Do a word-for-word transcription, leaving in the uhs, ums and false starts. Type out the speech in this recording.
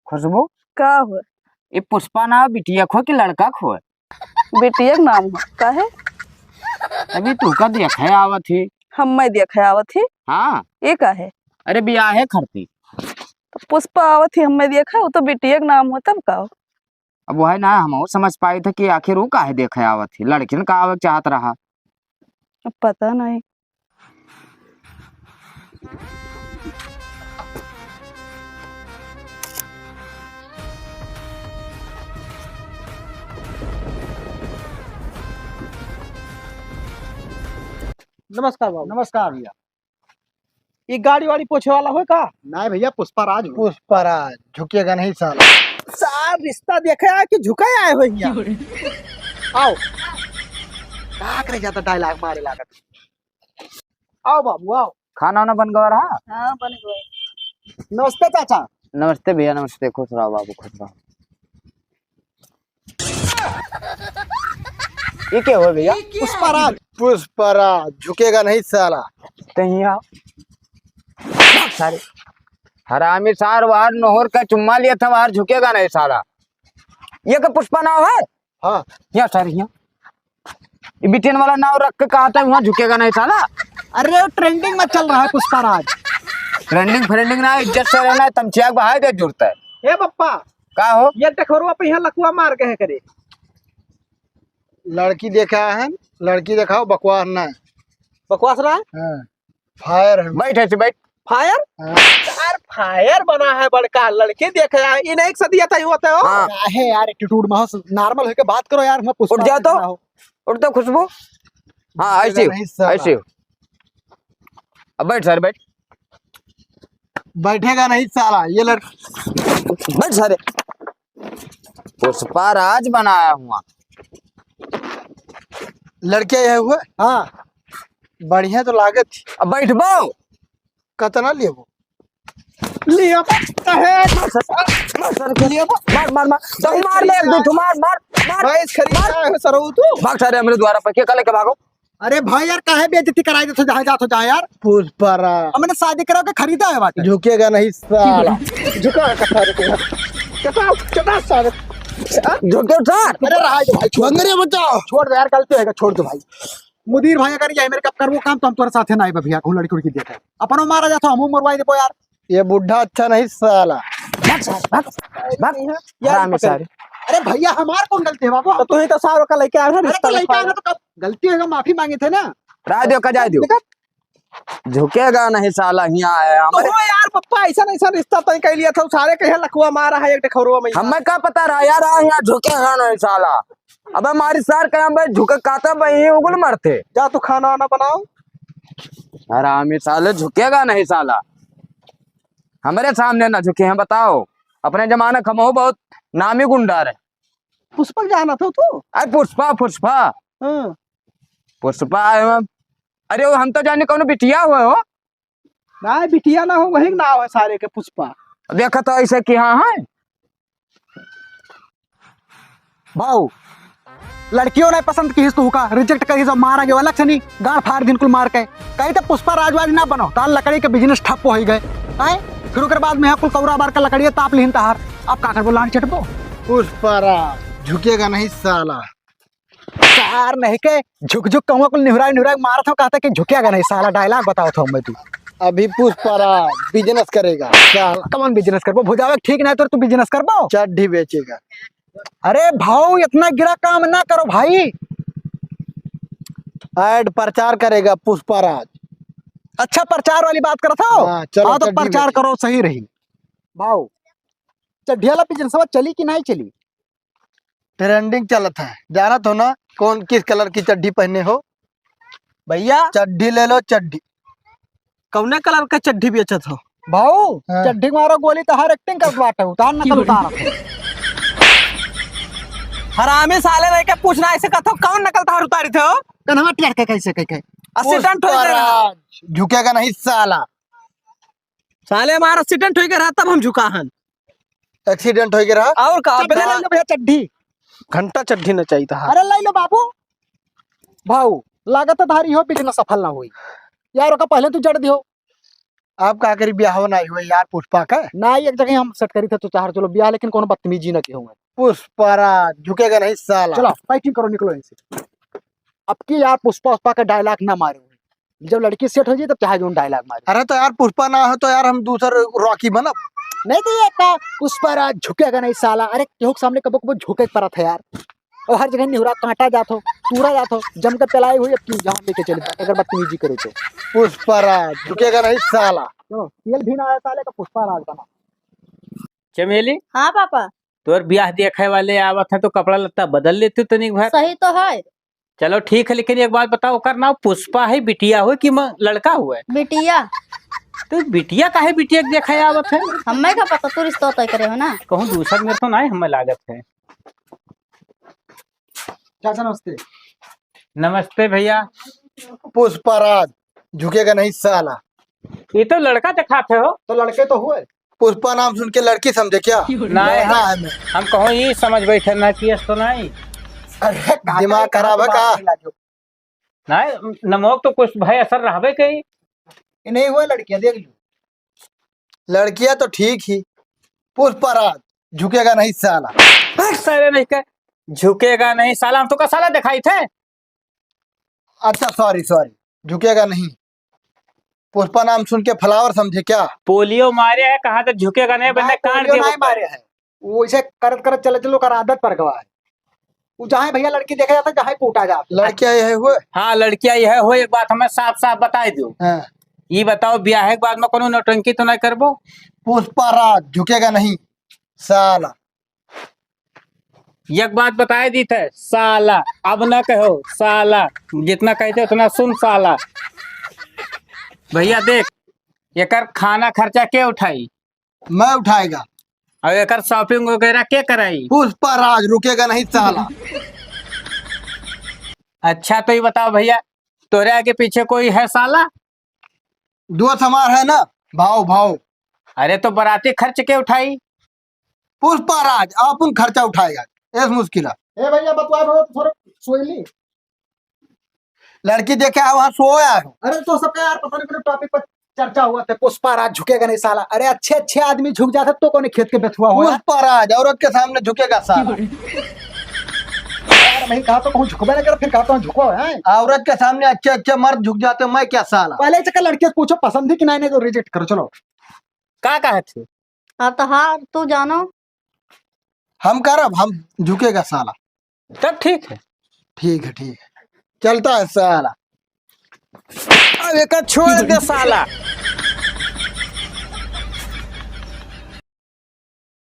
खुशबू, का हो? ये पुष्पा नाव बिटिया क हो कि लड़का क हो? बिटिया क नाम हो, काहे? अभी तू का देखे आवत ही? हम्मे देखे आवत ही? हाँ। ये काहे? अरे बियाहे खरती। तो पुष्पा आवत ही, हम्मे देखे, वो तो बिटिया क नाम हो, तब का हो? अब वह ना हम समझ पाए थे कि आखिर वो काहे देखे आवत ही, लड़किन का आवे के चाहत रहा। अब पता नहीं। नमस्कार बाबू। नमस्कार भैया। ये गाड़ी वाड़ी पोछे वाला हो का? नहीं भैया, पुष्पा राज हो। पुष्पा राज, झुकेगा नहीं साला। सार रिश्ता देखे आए कि झुके आए हो यहाँ? आओ। का करे जाता dialogue मारे लागत। आओ बाबू, आओ। खाना वाना बन गवा रहा? हाँ, बन गवा। नमस्ते चाचा। नमस्ते भैया, नमस्ते। खुश रहो बाबू, खुश रहो। ये क्या हुआ भैया? पुष्पराज। पुष्पराज, झुकेगा नहीं साला। तो यहाँ आओ। सारे हरामी सार, बाहर नोहर का चुम्मा लिया था, बाहर झुकेगा नहीं साला। ये का पुष्पा नाव है? हाँ। यहाँ सारे यहाँ। ये बिटियन वाला नाव रख के कहा था, वहाँ झुकेगा नहीं साला। अरे, वो trending में चल रहा है पुष्पराज। Trending फ्रेंडिंग ना, इज्जत से रहना है, तमचिया के बहाए दे जुड़ता है। ए बप्पा, का हो? ये टखोरवा पे यहाँ लकुआ मार के है करे। लड़की देखा है, लड़की देखाओ, बकवास ना है। बकवास रहा है? हाँ, fire है। बैठ ऐसे बैठ। Fire? हाँ। यार, fire बना है बड़का, लड़की देख रहा है, इन्हें एक सदिया था, ये होता हो। हाँ। काहे यार, attitude में हो, normal होके बात करो यार, मैं पुष्पा उठ जाओ तो। ना हो। उठ तो खुशबू। हाँ, ऐसे हो, नहीं साला। ऐसे हो। अब बैठ सर, बैठ। बैठेगा नहीं साला, ये लड़- बैठ सारे। पुष्पा राज बनाया हुआ। लड़के ये हुए? हाँ। बढ़िया तो लागत ही। अब बैठबो। कतना लेबो? लिया बा, कहे। मार सर, मार सर, लिया बा। मार, मार, मार। तो मार ले, एक दो ठो मार, मार, मार। भैंस खरीद मार। आए हो सरऊ तू? भाग सारे हमरे द्वारा पर, के कले के भागो? अरे भाई यार, काहे बेइज्जती कराई देत हो, जहाँ जात हो, जहाँ यार। पुष्पराज। हमने शादी कराओ के खरीदा है बाटे। झुकेगा नहीं साला। झुका कथा रुकेगा। चटा, चटा सारे। झुके उठा। अरे रहा दो भाई, छोड़। बंगरे बचाओ। छोड़ दो यार, गलती होगा, छोड़ दो भाई। मुदीर भाई, अगर ये मेरे कब करबो काम, तो हम तोरे साथे ना आइबे भैया, कहूँ लड़की उड़की देखे। अपनो मारा जात हो, हमहू मरवाई देबो यार। ये बुढ़ा अच्छा नहीं साला। भाग सारे, भाग, भाग। यार, हरामी पकड़। सारे। अरे भैया, हमार कौन गलती है बाबू? तो तू ही तो सारो का लेके आ रहा है अरे तो रिश्ता लेके आ रहा लिखवाए। तो कब गलती होगा, माफी मांगे थे ना। रह दियो, का जाए दियो। देखा? झुकेगा नहीं साला, हियाँ आया तो हमारे। हो यार पप्पा, ऐसा नहीं, ऐसा रिश्ता तय कर लिया था, सारे कहे लखुआ मारा है एक ठे खौरवा में। हमें का पता रहा यार, आ हियाँ झुकेगा नहीं साला। अब हमारी सार कहे हम भाई झुके काता भाई, ये उगल मरते। जा तू खाना वाना बनाओ। हरामी साले, झुकेगा नहीं साला। हमरे सामने ना झुके हैं, बताओ। अपने जमाने क हमहू बहुत नामी गुंडा रहे। पुष्पक जाना था तू? अरे पुष्पा, पुष्पा। हाँ। पुष्पा आए हो। अरे वो हम तो जाने कौनो बिटिया हुए हो। ना, बिटिया ना हो, वही नाव है सारे के पुष्पा। देखा तो ऐसे कि हाँ है। भाऊ, लड़कियों ने पसंद की हिस तू का, reject करी जो मारा गयो अलग से नहीं, गाड़ फाड़ दिन कुल मार के। कही तो पुष्पा राजवाज ना बनो, तार लकड़ी के business ठप्प हो ही गए। आए? फिर ओकर बाद में यहाँ कुल कौरा बार का लकड़िया ताप लिहिन तहार। अब का करबो, लान चटबो? पुष्पा राज, झुकेगा नहीं साला। चार नहीं के झुक झुक कहूँ कुल निहुराई निहुराई मारत हो, कहता कि झुकेगा नहीं साला, dialogue बताओ था मैं तू। अभी पुष्पा राज business करेगा साला। कौन business करबो? भुजावे ठीक नहीं तो तू business करबो? चड्ढी बेचेगा। अरे भाऊ, इतना गिरा काम ना करो भाई। Ad प्रचार करेगा पुष्पा राज। अच्छा, प्रचार वाली बात करत हो? हाँ, चलो, हाँ, तो चड्ढी प्रचार बेचो। करो, सही रही। भाऊ, चड्ढी वाला business चली कि नहीं चली? Trending चलत है, जानत हो ना कौन किस colour की चड्ढी पहने हो? भैया। चड्ढी ले लो, चड्ढी। कौने colour का चड्ढी बेचत हो? भाऊ, हाँ। चड्ढी मारो गोली तो हर acting करत बाटे, उतार नकल उतारत हो। हरामी साले रह के पूछना ऐसे कहत हो, कौन नकल तहार उतारी थे हो? कन्हवा टेढ़ के कैसे कह के? Accident हो गया। पुष्पराज, झुकेगा नहीं साला। साले हमारा accident हो गया रहा तब हम झुका हन। Accident हो गया रहा? और का? चड्ढी बिना ले लो भैया, चड्ढी। घंटा चड्ढी न चाहिए था। अरे ले लो बाबू। भाऊ, लागत है तहारी हो business सफल ना हुई। यार, ओका पहले तू जड़ दियो। अब का करी, ब्याह नाहीं हुए यार पुष्पा का। ना, एक जगह हम set करी थे तो चाहत चलो ब्याह, लेकिन कोनो बदतमीजी ना किहो। पुष्पराज झुकेगा नहीं साला। चलो packing करो, निकलो यहीं से। अब की यार पुष्पा उष्पा का dialogue ना मारे, जब लड़की set हो जाए तब चाहे जोन dialogue मारे। अरे तो यार पुष्पा ना हो तो यार हम दूसर रॉकी बनब। नहीं तो ये का पुष्पराज झुकेगा नहीं साला, अरे केहू के सामने कबो कबो झुके के पड़त है यार। और हर जगह निहुरा काटा जात हो, तूरा जात हो, जम के पेलाई हुई, अब क्यों जहाँ लेके चले, अगर बदतमीजी करे तो। पुष्पराज झुकेगा नहीं साला। तो तेल भी ना आया साले का पुष्पराज बना। चमेली, हाँ पापा। तोर ब्याह देखे वाले आवत हैं तो कपड़ा लत्ता बदल लेती तनिक भर। सही तो है। चलो ठीक है, लेकिन एक बात बताओ, ओकर नाम पुष्पा है, बिटिया हो कि म-, लड़का हुआ है? बिटिया। तो बिटिया काहे बिटिया के देखे आवत है? हमें का पता, तू रिश्ता तय करे हो ना। कहूँ दूसर मेरे तो ना है, हमें लागत है। चाचा नमस्ते। नमस्ते भैया। पुष्पराज झुकेगा नहीं साला। ये तो लड़का दिखाते हो। तो लड़के तो हुए। पुष्पा नाम सुन के लड़की समझे क्या? नहीं, लड़का हम, है मैं। हम कहूँ ये समझ बैठे ना कि ऐसा तो नहीं। अरे, दिमाग खराब है का? नहीं, नमक तो कुछ भाई असर रहबे कही। ये नहीं हुआ लड़कियां, देख लो। लड़कियां तो ठीक ही, पुष्पराज झुकेगा नहीं साला। अरे साले नहीं के, झुकेगा नहीं साला, हम तो का साला दिखाई थे। अच्छा, sorry, sorry, झुकेगा नहीं। पुष्पा नाम सुन के flower समझे क्या? पोलियो मारे है, कहाँ तो झुकेगा नहीं, बंदे ना, काट पोलियो दिए नहीं ऊपर। मारे है, वो ऐसे करत करत चले चलो, ओकर आदत पर गवा है। वो जहाँ भैया लड़की देखा जाता, जहाँ कूटा जाता। लड़कियां यह हुए? हाँ, लड़कियां यह हुए, एक बात हमें साफ साफ बताई दो। हाँ। ये बताओ, ब्याह के बाद में कोनो नौटंकी तो नहीं करबो? पुष्पा राज झुकेगा नहीं साला। एक बात बताए दी थे साला, अब ना कहो साला, जितना कहते उतना सुन साला। भैया देख, एकर खाना खर्चा के उठाई? मैं उठाएगा। और एकर shopping वगैरह के कराई? पुष्पा राज रुकेगा नहीं साला। अच्छा तो ये बताओ भैया, तोरे आगे पीछे कोई है साला? दोस्त हमार है ना, भाव, भाव। अरे तो बराती खर्च के उठाई? पुष्पा राज अपन खर्चा उठाएगा, ऐस मुश्किल है। ए भैया, बतवा रहो तो थोड़ा सोई ली। लड़की देखे आओ, वहाँ सोया हो। अरे तो सबका यार पता नहीं कोनो topic पर चर्चा हुआ था, पुष्पा राज झुकेगा नहीं साला। अरे अच्छे अच्छे आदमी झुक जाते तो कौन खेत के बेथुआ हुआ? पुष्पा राज औरत के सामने झुकेगा साला। यार मैं कहा तो कहूँ झुकबे नहीं कर, फिर कहा तो झुको है। औरत के सामने अच्छे अच्छे मर्द झुक जाते, मैं क्या साला? पहले से लड़के से पूछो पसंद ही कि नहीं, नहीं तो reject करो। चलो। का कहत है? अब तो हार तू जानो। हम करब, हम झुकेगा साला। तब ठीक है। ठीक है, ठीक है। चलता है साला। अब एका छोड़ दे साला।